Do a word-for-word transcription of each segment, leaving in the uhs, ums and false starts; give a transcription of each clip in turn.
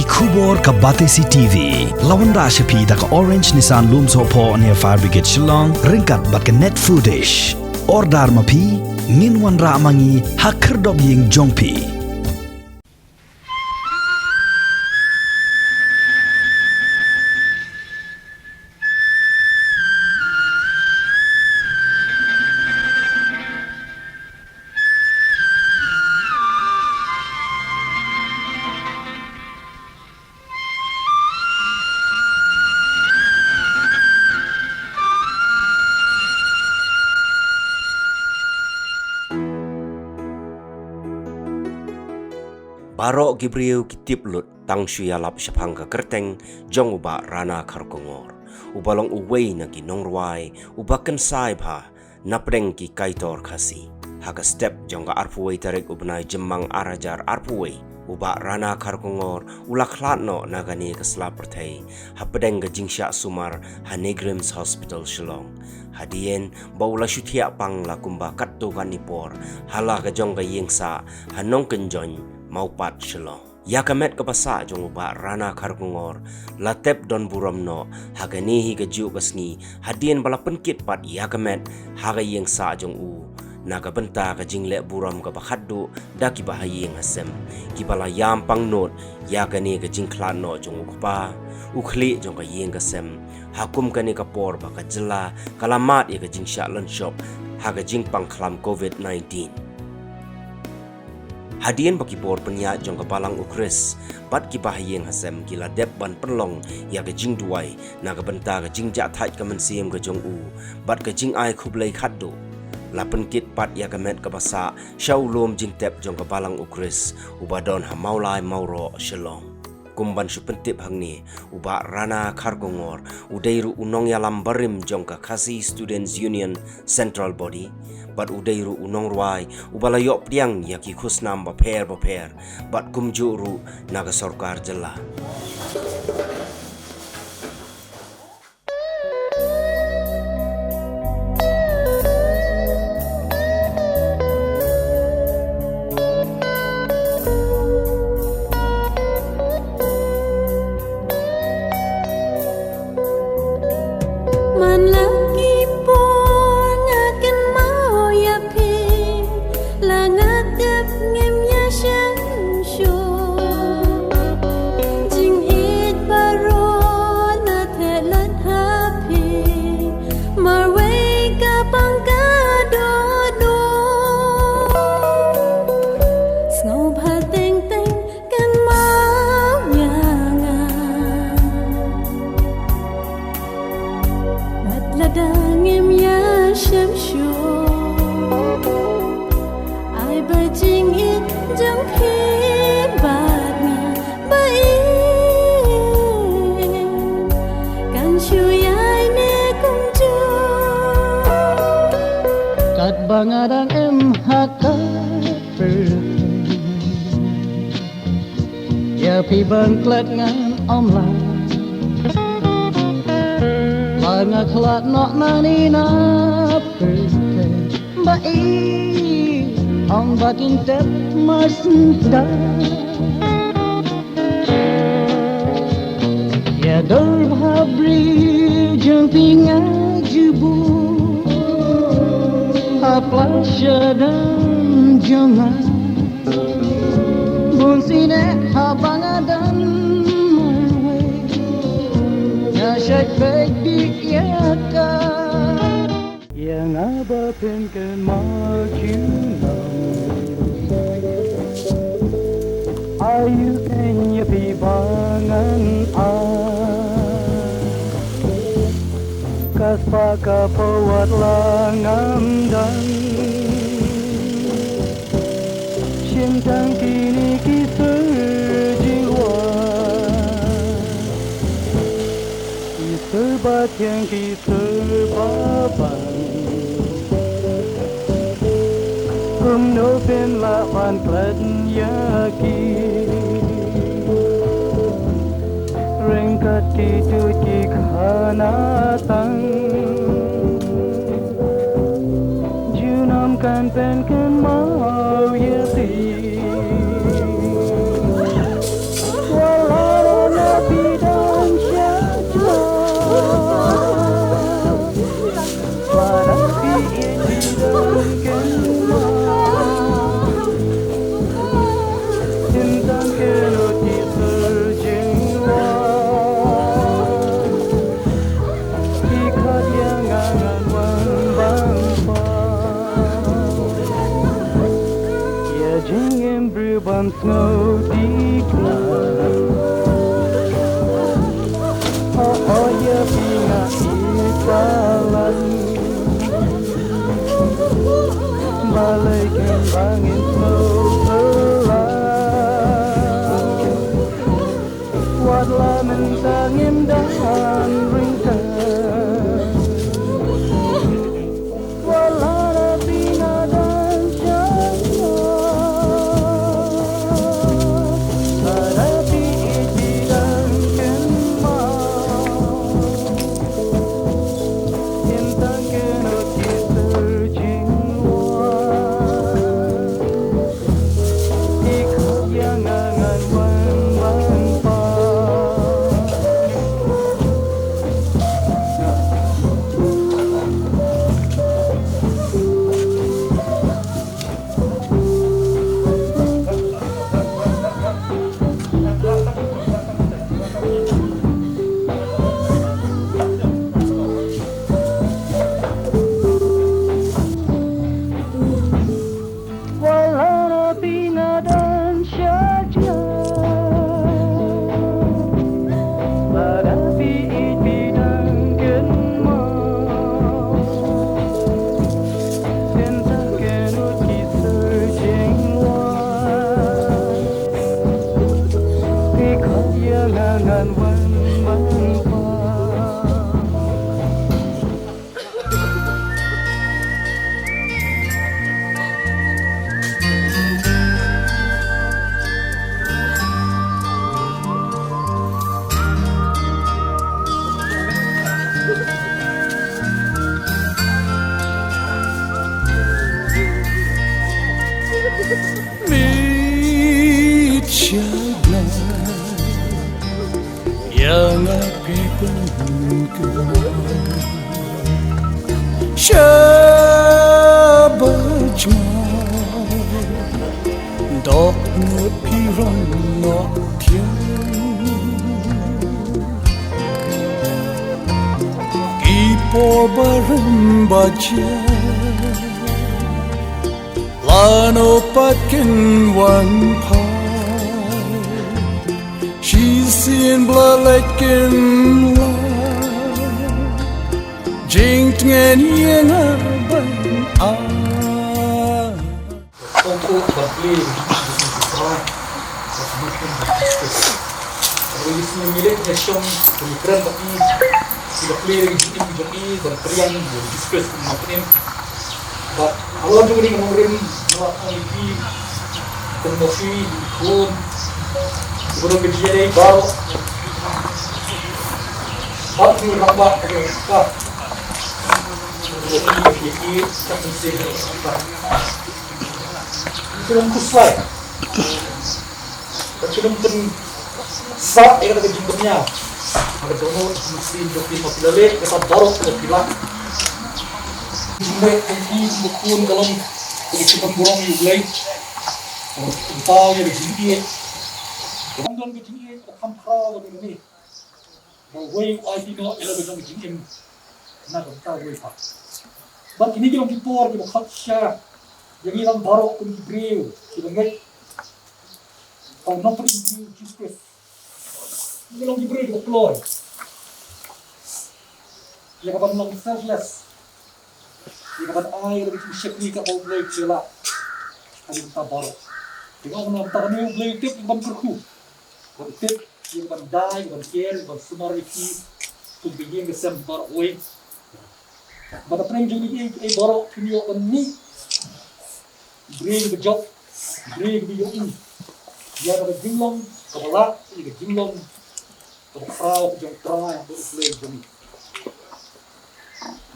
Khubor ka Batesi T V. La wanrah sha phi da ka Orange Nissan Lumsohphoh near Fire Brigade Shillong, ryngkat bad ka Net Foodish. Order ma phi, ngin wanrah ma ngi ha khyrdop ïing jong phi. Baroh ki briew ki tip lut tang shu ïalap shaphang ka kyrteng jong u Bah Rana Kharkongor, uba long uwei na ki nongrwai uba kynsai bha napdeng ki kaitor Khasi. Ha ka step jong ka arphew wei tarik u bnai Jymmang ar hajar arphew wei, u Bah Rana Kharkongor u la khlad noh na kane ka sla pyrthei hapdeng ka jingshah sumar ha NEIGRIHMS Hospital Shillong, hadien ba u la shu thiah pang la kumba katto katne por ha la ka jong ka ïing sah ha Nongkynjoin, Mawpat, Shillong. Ïa ka met kaba sah jong u Bah Rana Kharkongor la tep don burom noh ha kane hi kajuh ka sngi, hadien ba la pynkit pat ïa ka met ha ka ïing sah jong u na ka bynta ka jingleh burom kaba khatduh da kiba ha ïing ha sem, kiba la ïam pangnud ïa kane ka jingkhlad noh jong u kpa u khlieh jong ka ïing ka sem, ha kum kane ka por ba ka jylla ka la mad ïa ka jingshah lynshop ha ka jingpang khlam COVID nineteen. Hadien ba ki bor pynïaid jong ka Balang U Khrist bad kiba ha ïing ha sem ki la dep ban pynlong ïa ka jingduwai na ka bynta ka jingjahthait ka mynsiem ka jong u bad ka jingai khublei khatduh, la pynkit pat ïa ka met kaba sah sha u lum jingtep jong ka Balang U Khrist uba don ha Mawlai Mawroh, Shillong. Kum ban shu pyntip hangne, u Bah Rana Kharkongor u dei ruh u nongïalam barim jong ka Khasi Students Union Central Body, bad u dei ruh u nongrwai uba la ïoh pdiang ïa ki khusnam bapher bapher bad kumjuh ruh na ka sorkar jylla. Man la ki por nga kynmaw ïa phi, la nga tip ngim ïashem shuh. Jingïeit baroh la theh lut ha phi, marwei ka pang ka dohnud. Sngewbha teng teng kynmaw ïa nga. Wat lada ngim ïashem shuh, ai ba jingïeit jong phi bad nga ba ïeit kan shu ïaineh kumjuh. Katba nga dang im ha ka pyrthei, ïa phi ban klet ngan ym lah. Ba nga khlad noh nangne na pyrthei, ba ïeit ym ba kin tep marsynta. Ïa dur bha briew jong phi nga ju buh ha pla shadem jong nga. Bun sien eh haba nga don marwei, nga shait beit beit ïa ka. Ïa nga ba phin kynmaw junom, aïu keiñ ïa phi ba ngan ai. Ka spah ka paw wat la ngam don, shim tang kine ki sur jingwan. Ki sur ba thiang, ki sur ba bang, kumno phin lah ban klet ïa ki. Ryngkat ki tuid ki khana tang, junom kan pynkynmaw ïa phi. Wat la Ngau dikna. Oh, oh, ïa phi nga i palan. Balei ken ba ngin sngewphylla. Wat la mynta ngim dang ryngkat. Wat la da phi nga dang sha. Lada phi ïeit phi dang kynmaw. Kin tang kynnoh ki syrjing wan. Ki khot ïa nga ngan wan ban pang. Wat la da phi nga dang sha jan. Lada phi ïeit phi dang kynmaw. Kin tang kynnoh ki syrjing wan. Phi khot ïa nga ngan wan ban pang. Mit sha blei. Ïa nga phi pynkylla. Shabbat shalom. Dohnud phi rong noh thiang. Ki por ba rem ba jia. Lano pat kin wan phai. Shisien ba la leit kin la. Jingtngen ïa nga ban ai. Tang ko ban plie ïa ka jingim jong U Trai. Ka jingim jong U Jisu Khrist. Haba ngi sngewthuh ngi leit ngi shong, ngi kren bad ngi, ngi la plie ïa ka jingim jong ngi ban pdiang ïa U Jisu Khrist kum u nongpynim. Bad halor jong kane ka nongrim nga la ong ïa phi, kong Murphy, khun, kiba don ka jingïadei baroh. Bad ki rangbah ka jong ka. Kiba don ka jingïadei, ka jingïadei, ka jingïadei. Ki long khuslai. Ka shu nym pynsah ïa kata ka jingkynmaw. Haba dohnud mynsiem jong phi ma phi la leh ïa kata baroh kaba phi lah. Jingmut jong phi kum u khun ka long kaba shu pynburom ïa U Blei. Kaba pynpaw ïa ka jingïeit. Kaba don ka jingïeit kaba kham khraw kaba kane. Ba uwei u aiti noh ïa la ka jong ka jingim na ka bynta uwei pat. Bad kine ki long ki por kiba khot sha ïa ngi lang baroh kum ki briew kiba ngeit ha u nongpynim jong ngi u Jisu Khrist. Ngi long ki briew kiba kloi ïa ka ban long selfless, ïa ka ban ai ïa la ka jingshakri kaba U Blei u la ai ha ka bynta baroh. Te nga ong na ka bynta kane U Blei u tip ïa ka ban kyrkhu. Ban tip ïa ka ban dai, ka ban ker, ka ban sumar ïa phi kum ka ïing ka sem baroh kawei. Bad hapdeng jong ngi kiei kiei baroh phin ïoh ban mih briew ba jop, briew ba ïohi ïa ka jinglong kaba lah, ïa ka jinglong kaba khraw ka jong U Trai bad U Blei jong ngi.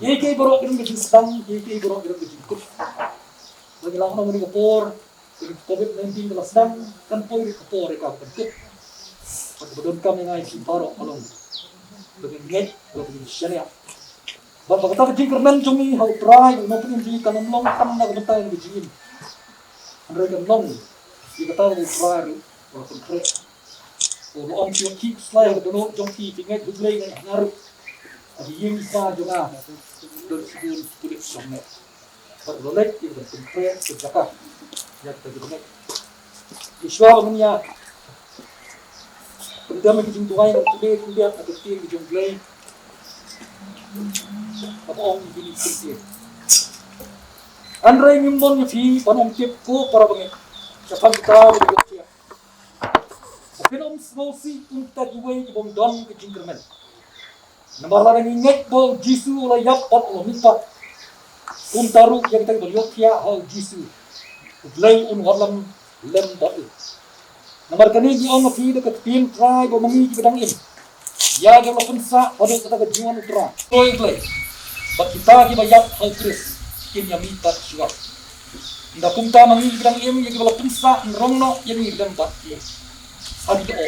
Kiei kiei baroh ki don ka jingsdang, kiei kiei baroh ki don ka jingkut. Ba ngi la ong ha kane ka por, ka Covid nineteen ka la sdang, kan poi ruh ka por ïa ka ban kut. Bad kaba donkam ïa ngi baroh ka long ba ngin ngeit, ba ngin shaniah. Bad ba kata ka jingkyrmen jong ngi ha U Trai, U Nongpynim jong ngi kan ym long tang na ka bynta ka jingim. Hynrei kan long ïa kata kaba U Trai ruh u la pynkhreh. U la ong, phi ïoh ki khuslai ha ka dohnud jong phi, phi ngeit ha U Blei, ngeit ha nga ruh. Ha ki ïing ki sem jong nga don shibun ki pulit jong ngi. Bad u la leit ïa ka ban pynkhreh ka jaka ïa kita kiba ngeit. Shuwa ba ngin ïa pyndem ïa ka jingduwai, ngan pule khyndiat na ka ktien ka jong U Blei. Kaba ong kumne, ka ktien: Hynrei ngim mon ïa phi ban ym tip, ko para bangeit, shaphang kita kiba ïohthiah, ba phin ym sngewsih kumta kiwei ki bym don ka jingkyrmen. Namar lada ngi ngeit ba U Jisu u la ïap bad u la mihpat, kumta ruh ïa kita kiba ïohthiah ha U Jisu, U Blei un wallam lem bad u. Namar kane ngi ong ha phi da ka ktien Trai, ba ma ngi kiba dang im, ïa kiba la pynsah haduh kata ka jingwan U Trai, U Blei, bad kita kiba ïap ha U Khrist kin ïa mihpat shuwa. Ynda kumta ma ngi kiba dang im, ïa kiba la pynsah, ngin rong noh ïa ngi lem bad ki, hadien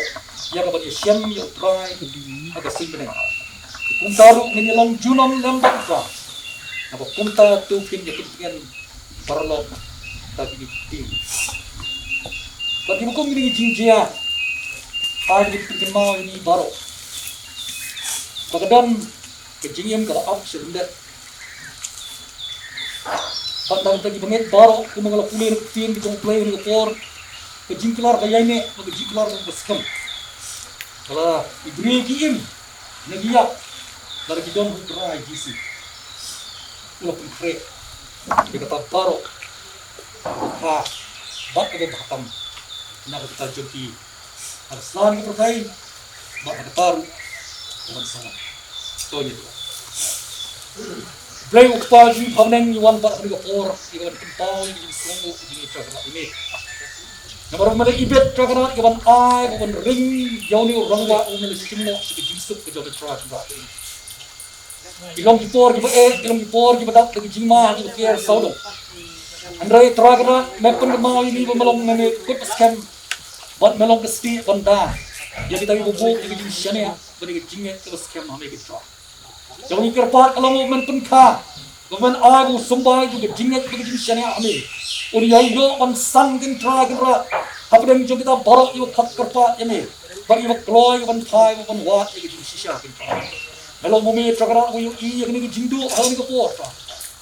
ïa kaba ngin ïashem ïa U Trai ha ka suiñ bneng. Kumta ruh ngin ïa long junom lem bad U Trai. Naba kumta to kin ïa pyntngen paralok da kine ki ktien. Bad kiba kum kine ki jingjia, ai kine ki pynkynmaw ïa ngi baroh ba ka don ka jingim kaba ap sha lyndet. Bad na ka bynta kiba ngeit baroh, kumba nga la pule na ka ktien ka jong U Blei ha kane ka por, ka jingkular ba ïaineh bad ka jingkular ba skhem, ka la, i briew ki im ne ki ïap, lada ki don ha U Trai Jisu, u la pynkhreh ïa kata baroh, kaba bha bad kaba bha tam na ka bynta jong ki, ha ka sla ka pyrthei bad ha kata ruh ka ban sa wan. To ngin ïa duwai. Blei U Kpa jong ngi ba ha bneng, ngi wan pat ha kane ka por ïa ka ban pynpaw ïa ka jingsngewnguh ka jong ngi, Trai Kynrad, ïa me. Namar ba me la ibit, Trai Kynrad, ïa ka ban ai, ka ban ring ïa une u rangbah uba me la shim noh sha ka jingsuk ka jong me, Trai Kynrad. Ki long ki por kiba eh, ki long ki por kiba dap da ki jingma kiba kiar sawdong. Hynrei Trai Kynrad, me pynkynmaw ïa ngi ba me long, me, me kut ba skhem, bad me long ka stieh ban da ïa kita kiba buh ïa ka jingshaniah bad ïa ka jingngeit kaba skhem ha me, Trai. Kaba ngi kyrpad ka long ba men pynkha, ba men ai ba u symbai jong ka jingngeit bad ka jingshaniah ha me un ïa ïoh ban san, Trai Kynrad, hapdeng jong kita baroh kiba khot kyrpad ïa me, bad kiba kloi ban phai, ban wad ïa ka jingshisha, Trai. Me long ma me, Trai Kynrad, uba ïohi ïa kane ka jingduh ha kane ka por, Trai.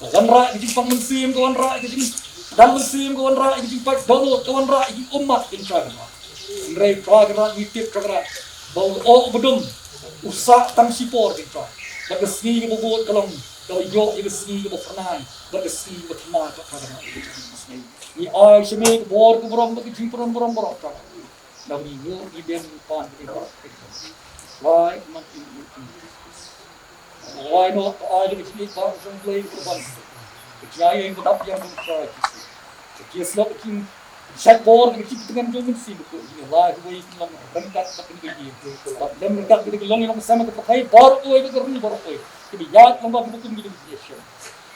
Ka wanrah ïa ka jingpang mynsiem, ka wanrah ïa ka jingdon mynsiem, ka wanrah ïa ka jingpait dohnud, ka wanrah ïa ki ummat, Trai Kynrad. Hynrei Trai Kynrad, ngi tip, Trai Kynrad, ba u lyoh uba dum u sah tang shipor, Trai. Bad ka sngi kaba bud ka long kaba ïoh ïa ka sngi kaba phyrnai, bad ka sngi kaba thymmai, Trai Kynrad. Ngi ai sha me ka bor ka burom bad ka jingpynburom baroh, Trai. Naba ngi ïoh, ngi dem, ngi pan, ngi Trai, man, ngi, ngi, ngi. Wai noh, ai da ka jingïeit ba jong U Blei, ka ban ka jingïaid ïa ka dap ïa ka Trai Jisu. Ka jingïasyllok, ka jingshait bor, ka jingpyntngen jong u Mynsiem Bakhuid, ïa la kawei ka long ryngkat bad kane ka ïing, bad lem ryngkat bad ki longïing longsem ka pyrthei baroh kawei, bad ka ri baroh kawei. Kiba ïaid lyngba kiba kum, kiba ïashem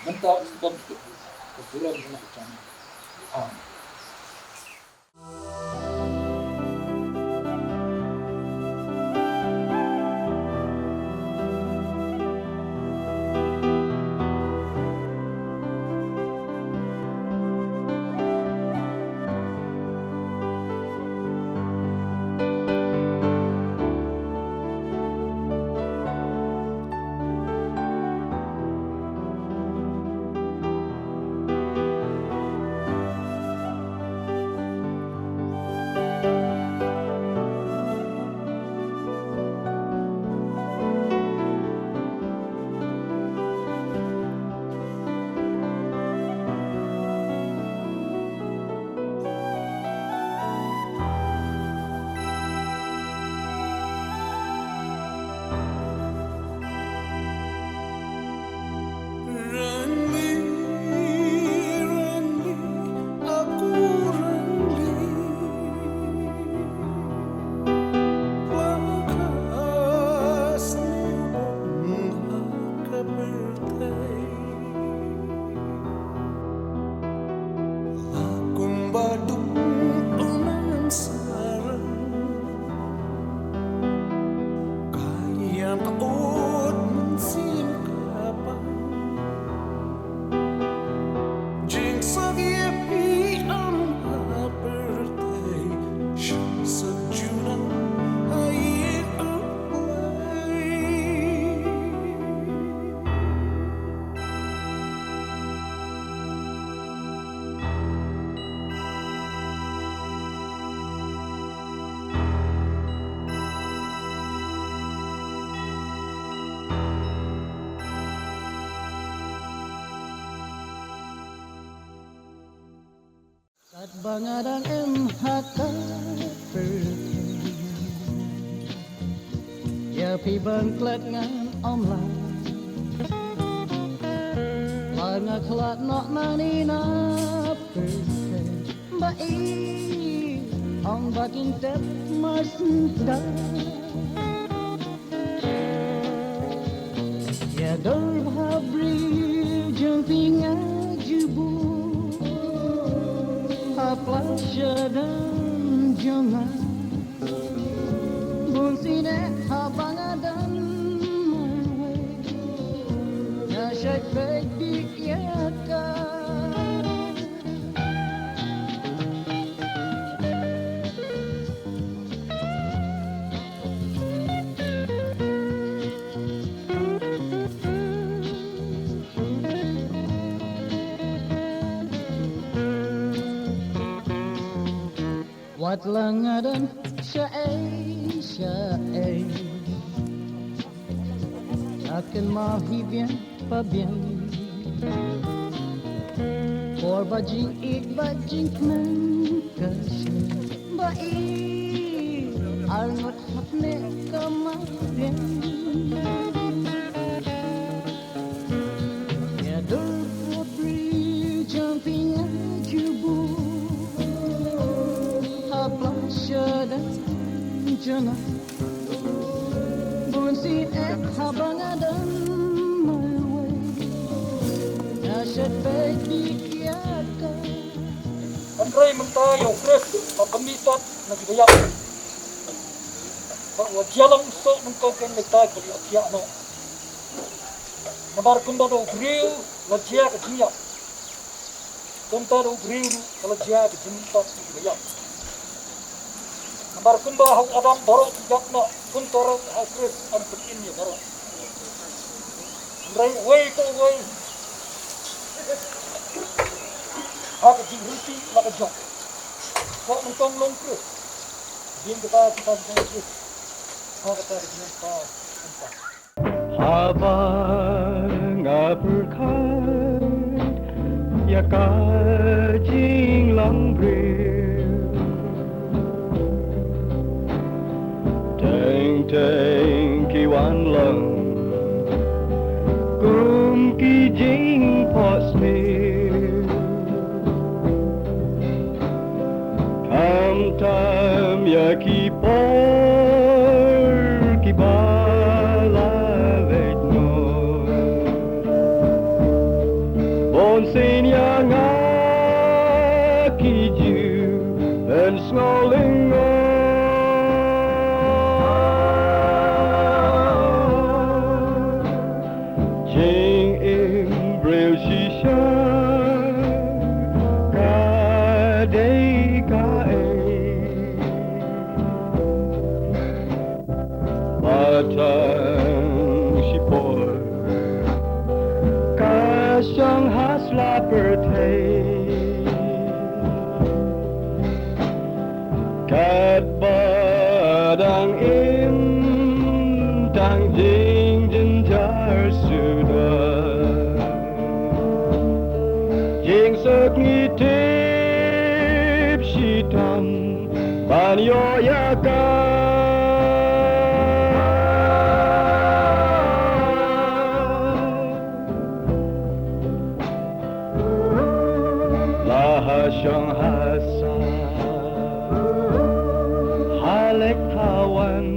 mynta, u sdang, ka burom, ka jam. Amen. Ba nga dang im ha ka pyrthei, ïa phi ban klet ngan ym lah. Ba nga khlad noh nangne na pyrthei, ba i ong ba kin tep mar sngewthuh. Ïa dur bha briew jong phi nga ju buh ha pla shadem jong nga. Bun sien eh haba nga don marwei, nga shait beit beit ïa ka. Wat la nga don shaei shaei, nga kynmaw hi biang pa biang. Por ba jingïeit bad jingkmen ka shu ba i ar ngut hapdeng ka mariang. Ïa dur bha briew jong phi nga ju buh ha pla shadem jong nga. Bun sien eh haba nga don marwei, nga shait beit beit ïa ka. Hynrei mynta ïa u Khrist ba pynmih pat na ki baïap, ba u la jia lang u soh nyngkong keiñ na kita kiba la ïohthiah noh. Namar kumba da u briew la jia ka jingïap, kumta da u briew ruh ka la jia ka jingmihpat na ki baïap. Namar kumba ha u Adam baroh ki ïap noh, kumta ruh ha u Khrist yn pynim ïa baroh. Hynrei uwei pa uwei ha ka jingrynti la ka jong, soh nyngkong long Khrist. Dei kata ka kyrteng Khrist, ha kata ka jingmihpat kumta. Haba nga pyrkhat ïa ka jinglong briew, teng teng ki wan long kum ki jingphohsniew. Khamtam ïa ki por kiba la leit noh, bun sien ïa nga ki ju pynsngew lyngngoh. Jingim briew shisha ka dei kaei? Ba tang shipor ka shong ha sla pyrthei, katba dang im tang jingjynjar suda. Jingsuk ngi tip shitom ban ïoh ïa ka. La ha shong ha sah, ha leit ha wan,